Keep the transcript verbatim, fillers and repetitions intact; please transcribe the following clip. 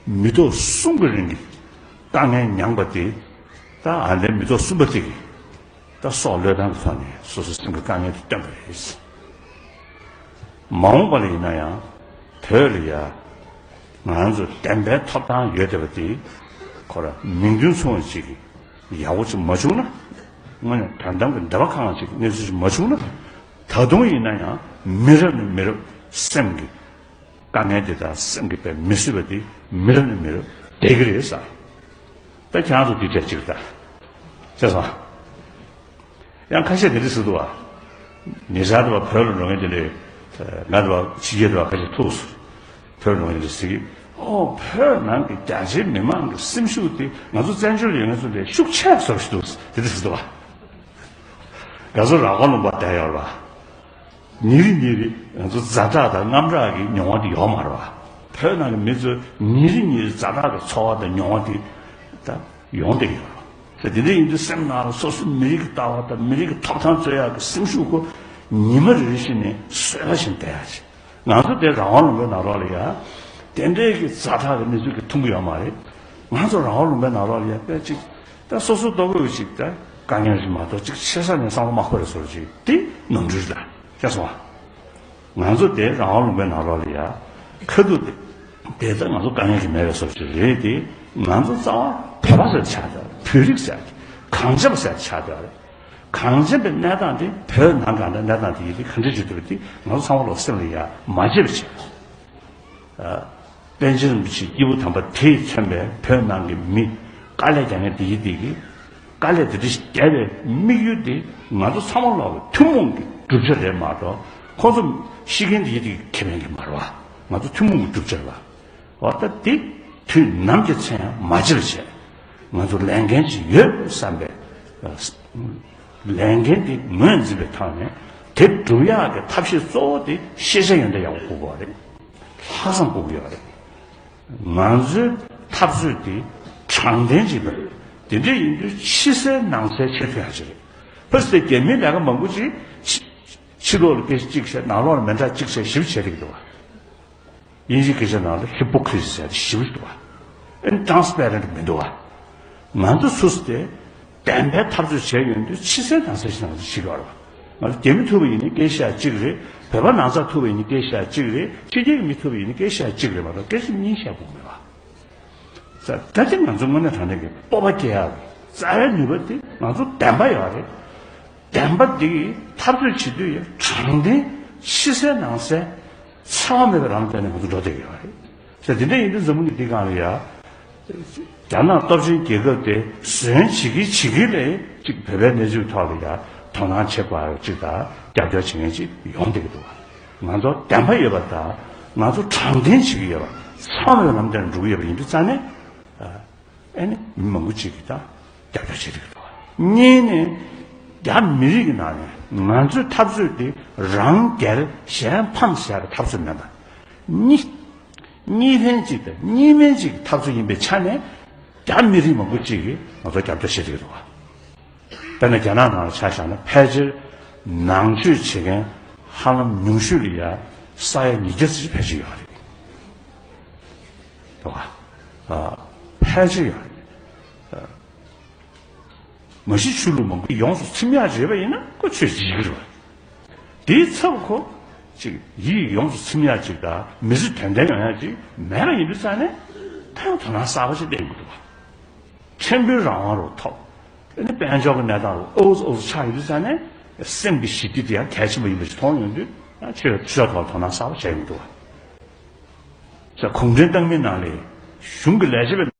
མི་ཐོག་གསུམ་གྱི་རིང་གི་དཀའ་ངལ་མྱངས་པ་དེ། ད་ཨ་ནི་མི་ཐོག་གསུམ་པ་དེ་གིས་ད་སྲོག་བློས་བཏང་གི་ཐོག་ནས་སོ་སོའི་སེམས་ཀྱི་དཀའ་ངལ་དེ་བཏོན་པ་རེད། མ་འོངས་པ་ལ་ཡིན་ན་ཡང་བོད་ལ་ཡ་ང་རང་ཚོ་བདེན་པའི་ཐོབ་ཐང་ཡོད་བསྡད་པ་དེ་ཁོ་ར་མིང་དོན་མཚུངས་པ་ཅིག་ཡག་པོ་ཅིག་མ་བྱུང་ན། དངོས་གནས་དོན་དམ་གྱི་འདོད་པ་ཁེངས་པ་ཅིག་གནས་ཚུལ་ཅིག་མ་བྱུང་ན། ད་དུང་ཡིན་ན་ཡང་མི་རབས་ནས་མི་རབས་སེམས་ཀྱི་དཀའ་ངལ་འདི་དག་སེམས་ཀྱི་དཔེ་མི་བཟོད་པ་འདི་མི་རབས་ནས་མི་རབས་བསྡད་ཀྱི་རེད་ཟེར། ད་ཁྱེད་རང་ཚོ་འདི་འདྲ་ཅིག་ད། ཤེས་སོང་། ཡང་ཁ་ཤས་དེ་འདྲ་ཟེར་འདུག་བ། ཉེ་ཆར་དུ་བ་བོད་ལ་འགྲོ་མཁན་དེ་འདྲས། ང་དུ་བ་ཕྱི་རྒྱལ་དུ་བ་ཁ་ཤས་ཐུག་སོང་། བོད་ལ་འགྲོ་མཁན་དེ་འདྲས་ཟེར་གི། ཨོ་བོད་ནང་གི་རྒྱ་ཆེའི་མི་མང་གི་སེམས་ཤུགས་དེ་ང་ཚོ་བཙན་བྱོལ་ལ་ཡོད་མཁན་ཚོ་ལས་ཤུགས་ཆེ་བཟོ་ཞིག་འདུག་དེ་འདྲ་ཟེར་འདུག་བ། ང་ཚོ་ར་བ་ལུང་པ་བསྡད་ཡོད་རེད་བ། ཉིན་རེ་ཉིན་རེ་ང་ཚོ་ཛ་དྲག་དང་དངངས་སྐྲག་གི་མྱོང་བ་དེ་ཡོད་མ་རེད་བ། བོད་ནང་གི་མི་ཚོ་ཉིན་རེ་ཉིན་རེ་ཛ་དྲག་གི་ཚོར་བ་དང་མྱོང་བ་དེ་ད་ཡོང་བསྡད་ཡོད་རེད། དེ་འདྲ་ཡིན་དུས་སེམས་ནང་ལ་སོ་སོ་མི་རིགས་ཀྱི་ལྟ་བ་དང་མི་རིགས་ཀྱི་ཐོབ་ཐང་རྩོད་ཡག་གི་སེམས་ཤུགས་ཁོ་ཉི་མ་རེ་རེ་བཞིན་ནས་གསོས་པ་བཞིན་བསྡད་ཡག་ཅིག་ང་ཚོ་དེ་རང་དབང་ལུང་པའི་ནང་ལོགས་ལ་ཡ། དེ་འདྲའི་གི་ཛ་དྲག་གི་གནས་ཚུལ་གི་མཐོང་གི་ཡོད་མ་རེད། ང་ཚོ་རང་དབང་ལུང་པའི་ནང་ལོགས་ལ་ཡ་དཔེ་ཅིག་ད་སོ་སོ་ལྟོ་གོས་ཅིག་ད་དཀའ་ངལ་ཞིག་མ་གཏོགས་ཅིག་ཆེ་ས་ནས་བསམ་བློ་མ་འཁོར་བའི་བཟོ་ཅིག་དེ་ནོར་འཁྲུལ་ལ་ཤེས་སོང་བ། ང་ཚོ་དེ་རང་དབང་ལུང་པའི་ནང་ལོགས་ལ་ཡ། ཁ་ཐུག་དེ་དེ་ད་ང་ཚོ་དཀའ་ངལ་ཞིག་མེད་པའི་བཟོ་ཅིག་རེད་དེ། ང་ཚོ་རྩ་བ་བོད་པ་ཟེར་ཆགས་དེ་བོད་རིགས་ཟེར་གང་བྱས་པ་ཟེར་ཆགས་དེ་རེད། གངས་ཅན་པའི་གནས་སྟངས་དེ་བོད་ནང་གང་འདྲ་གནས་སྟངས་དེ་ཡིན་དེ་ག་འདྲ་བྱེད་ཐུབ་པ་དེ་ང་ཚོ་ཚང་མ་ལོག་སེམས་ལ་ཡ་མ་བརྗེད་པ་བྱེད། ཨ། པཎ་ཆེན་རིན་པོ་ཆེ་སྐྱེས་བུ་དམ་པ་དེས་མཚོན་པའི་བོད་ནང་གི་མི་དཀའ་ལས་རྒྱག་མཁན་དེ་ཡིན་དེ་གི་དཀའ་ལས་དེ་འདྲ་ཞིག་རྒྱག་པའི་དམིགས་ཡུལ་དེ་ང་ཚོ་ཚང་མ་ལོག་གི་ཐུན་མོང་གི་གྲུབ་ཆ་རེད་མ་གཏོགས་ཁོང་ཚོ་ཤི་མཁན་དེ་ཡིན་དེ་གི་ཁེ་ཕན་གི་མ་རེད་བ། ང་ཚོ་ཐུན་མོང་གི་གྲུབ་ཆ་རེད་བ། འོ་ད་འདི་དུས་ནམ་གྱི་ཚེ་ཡང་མ་བརྗེད་པ་བྱས། ང་ཚོ་ལས་འགན་ཅིག་ཡོད་བསམ་པའི་ལས་འགན་འདི་ངོས་འཛིན་པའི་ཐོག་ནས་དེ་སྒྲུབ་ཡག་གི་ཐབས་ཤེས་གཙོ་བོ་དེ་ཤེས་བྱ་ཡོན་ཏན་ཡག་པོ་དགོས་པ་རེད། ལྷག་བསམ་དགོས་ཀྱི་ཡོད་རེད། ང་ཚོའི་འཐབ་རྩོད་དེ་དྲང་བདེན་ཅིག་དང་དེ་འདྲ་ཡིན་དུས་ཕྱི་གསལ་ནང་གསལ་ཆེ་མཐོང་ཡག་ཅིག་རེད། ཕ་སི་ཏེ་རྒྱ་མིའི་ལས་ཀ་མང་པོ་ཅིག་ཕྱི་ཕྱི་ལོགས་ལ་སྐད་ཆ་གཅིག་བཤད་ནང་ལོགས་ལ་མི་འདྲ་གཅིག་བཤད་ཞིབ་བྱས་རིགས་འདུག་བ། དབྱིན་ཇིའི་སྐད་ཆ་ནང་ལ་ཧི་པོ་ཀི་རི་སི་ཟེར་ཏེ་ཞིབ་འདུག་བ། ཨེ་ཊ་རན་སི་པེ་རེན་ཊི་མི་འདུག་བ། ང་ཚོ་སུ་སི་ཏེ་བདེན་པའི་འཐབ་རྩོད་བྱས་ཡོང་དུས་ཕྱི་གསལ་ནང་གསལ་ཞིག་ང་ཚོ་ཞིག་ཡོད་རེད་བ། ང་ཚོ་རྒྱ་མི་ཐུབ་པ་ཡིན་ན་སྐད་ཆ་གཅིག་རེད། བོད་པ་ནང་ཚགས་ཐུབ་པ་ཡིན་ན་སྐད་ཆ་གཅིག་རེད། ཕྱི་རྒྱལ་གྱི་མི་ཐུབ་པ་ཡིན་ན་སྐད་ཆ་གཅིག་རེད་མ་གཏོགས་སྐད་ཆ་གཉིས་བཤད་དགོས་མེད་བ། ད་ལྟ་དེ་ང་ཚོ་དངོས་གནས་དྲང་གནས་ཀྱི་སྤོབས་པ་སྐྱེ་ཡག་རྩ་བའི་ནུས་པ་དེ་ང་ཚོ་བདེན་པ་ཡོད་རེད། བདེན་པ་འདི་འཐབ་རྩོད་བྱེད་དུས་ཡང་དྲང་བདེན་ཕྱི་གསལ་ནང་གསལ་འཚེ་བ་མེད་པའི་ལམ་སྟོན་ནས་ང་ཚོ་འགྲོ་བསྡད་ཀྱི་ཡོད་རེད། ཟེར་དེ་འདྲ་ཡིན་དུས་འཛམ་བུ་གླིང་འདི་སྒང་ལ་ཡ། རྒྱ་ནག་སྟོབས་ཆེན་རྒྱལ་ཁབ་དེ་ཟོན་བྱེད་ཀྱི་བྱེད་ཀྱི་ལས་ཅིག་བོད་པའི་གནས་ཚུལ་ཐོག་ལ་ཡ་དོ་སྣང་བྱེད་དགོས་ཡ་ཅིག་དང་རྒྱབ་སྐྱོར་བྱེད་མཁན་ཅིག་ཡོང་བསྡད་ཀྱི་འདུག་བ། ང་ཚོ་བདེན་པ་ཡོད་པ་དང་ང་ཚོ་དྲང་བདེན་བྱེད་ཀྱི་ཡོད་པ་ཚང་མའི་ལམ་སྟོན་འགྲོ་གི་ཡོད་པ་ཡིན་དུས་རྩ་ནས། ཨ་ནི་མི་མང་པོ་ཅིག་གིས་ད་རྒྱབ་སྐྱོར་བྱེད་ཀྱི་འདུག་བ། གཉིས་ནས་རྒྱ་མི་རིགས་ཀྱི་ནང་ནས་ང་ཚོའི་འཐབ་རྩོད་དེ་རང་རྒྱལ་གཞན་ཕམ་ཟེར་ཡག་གི་འཐབ་རྩོད་མིན་པ། གཉིས། གཉིས་ཕན་གཅིག་དང་གཉིས་སྨན་གཅིག་གི་འཐབ་རྩོད་ཡིན་པའི་ཆ་ནས་རྒྱ་མི་རིགས་མང་པོ་ཅིག་གིས་ང་ཚོར་རྒྱབ་སྐྱོར་བྱེད་ཀྱི་འདུག་བ། དཔེར་ན་རྒྱ་ནག་ནང་ལ་ཆ་བཞག་ན་ཕལ་ཆེར་ནང་ཆོས་བྱེད་མཁན་ཧ་ལམ་ཉུང་ཤོས་ལ་ཡ་ས་ཡ་ཉིས་བརྒྱ་ཙམ་ཕལ་ཆེར་ཡོད་རེད། འདུག་བ། ཨ། ཕལ་ཆེར་ཡོད་རེད། མ་གཞི་ཆོས་ལུགས་མང་པོ་ཡོངས་སུ་ཚིམ་ཡག་བྱས་པ་ཡིན་ན་ཁོ་ཆོས་བྱེད་ཀྱི་རེད་བ། དེའི་ཚབ་ཁོ་ཅིག་ཡིད་ཡོངས་སུ་ཚིམ་ཡག་ཅིག་དང་མི་ཚེ་དོན་ལྡན་ཡོང་ཡག་ཅིག་མེད་པ་ཡིན་དུས་ཙང་ནས་ད་ཡང་དོ་སྣང་གསར་པ་ཞིག་སླེབས་ཡོང་གི་འདུག་བ། ཕྲན་བུའི་རང་དབང་རུ་ཐོབ། ཨ་ནི་དཔལ་འབྱོར་གྱི་གནས་སྟངས་རུ་ཨོ་ཙི་ཨོ་ཙི་ཆགས་ཡོང་དུས་ཙང་ནས་སེམས་ཀྱི་ཞི་བདེ་དེ་ཡང་གལ་ཆེན་པོ་ཡིན་པ་ཞིག་མཐོང་ཡོང་དུས་ཡང་ཆོས་ཆོས་ཐོག་དོ་སྣང་གསར་པ་བྱས་ཡོང་གི་འདུག་བ། ས་གུང་ཁྲན་ཏང་མིའི་ནང་ལས་གཞུང་གི་ལས་བྱེད་པའི།